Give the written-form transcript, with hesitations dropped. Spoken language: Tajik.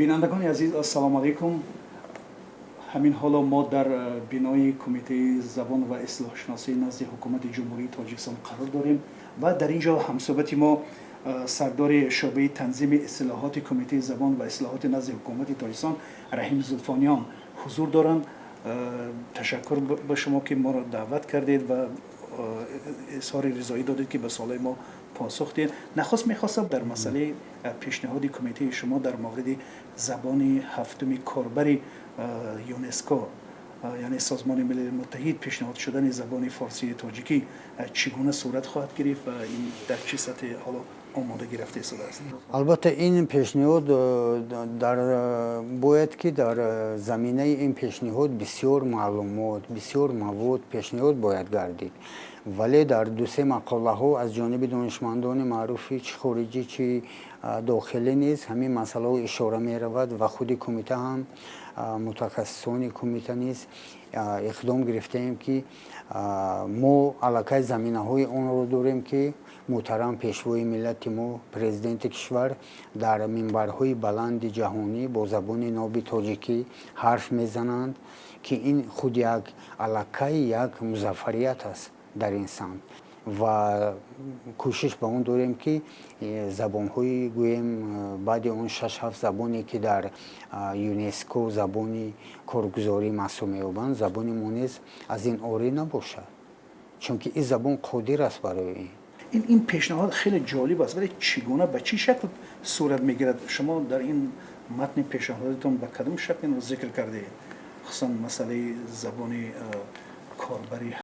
Бинандагони азиз, ассалому алайкум. Ҳамин ҳоло мо дар бинои Кумитаи забон ва истилоҳшиносии назди Ҳукумати Ҷумҳурии Тоҷикистон қарор дорем ва дар ин ҷо ҳамсӯҳбати мо сардори шӯъбаи танзими истилоҳоти Кумитаи забон ва истилоҳоти назди Ҳукумати Тоҷикистон Раҳим Зулфониён ҳузур доранд. Ташаккур ба шумо, ки моро даъват кардед ва изҳори ризоӣ додед, ки ба суолҳои мо посух диҳед. Нахуст мехостам дар масъалаи пешниҳоди кумитаи шумо дар мавриди забони ҳафтуми корбари ЮНЕСКО, яъне Созмони Милали Муттаҳид, пешниҳод шудани забони форсии тоҷикӣ чӣ гуна сурат хоҳад гирифт ва ин дар чӣ сатҳе ҳоло омода гирифта истодааст? Албатта, ин пешниҳод дар бояд ки дар заминаи ин пешниҳод бисёр маълумот, бисёр мавод пешниҳод бояд гардид, вале дар дусе мақолаҳо аз ҷониби донишмандони маъруфи чи хориҷӣ, чи дохилӣ низ ҳамин масъалаҳо ишора меравад ва худи кумита ҳам, мутахассисони кумита низ иқдом гирифтаем, ки мо аллакай заминаҳои онро дорем, ки муҳтарам Пешвои миллати мо, Президенти кишвар дар минбарҳои баланди ҷаҳонӣ бо забони ноби тоҷикӣ ҳарф мезананд, ки ин худ як аллакай як музаффарият аст дар ин самт. Ва кӯшиш ба он дорем, ки забонҳои, гӯем, баъди он шаш ҳафт забоне, ки дар ЮНЕСКО забони коргузорӣ маҳсуб меёбанд, забони мо низ аз ин орӣ набошад, чунки ин забон қодир аст барои ин. Ин пешниҳод хеле ҷолиб аст, вале чӣ гуна, ба чӣ шакл сурат мегирад? Шумо дар ин матни пешниҳодатон ба кадом шакл инро зикр кардаед, хусусан масъалаи забони корбари?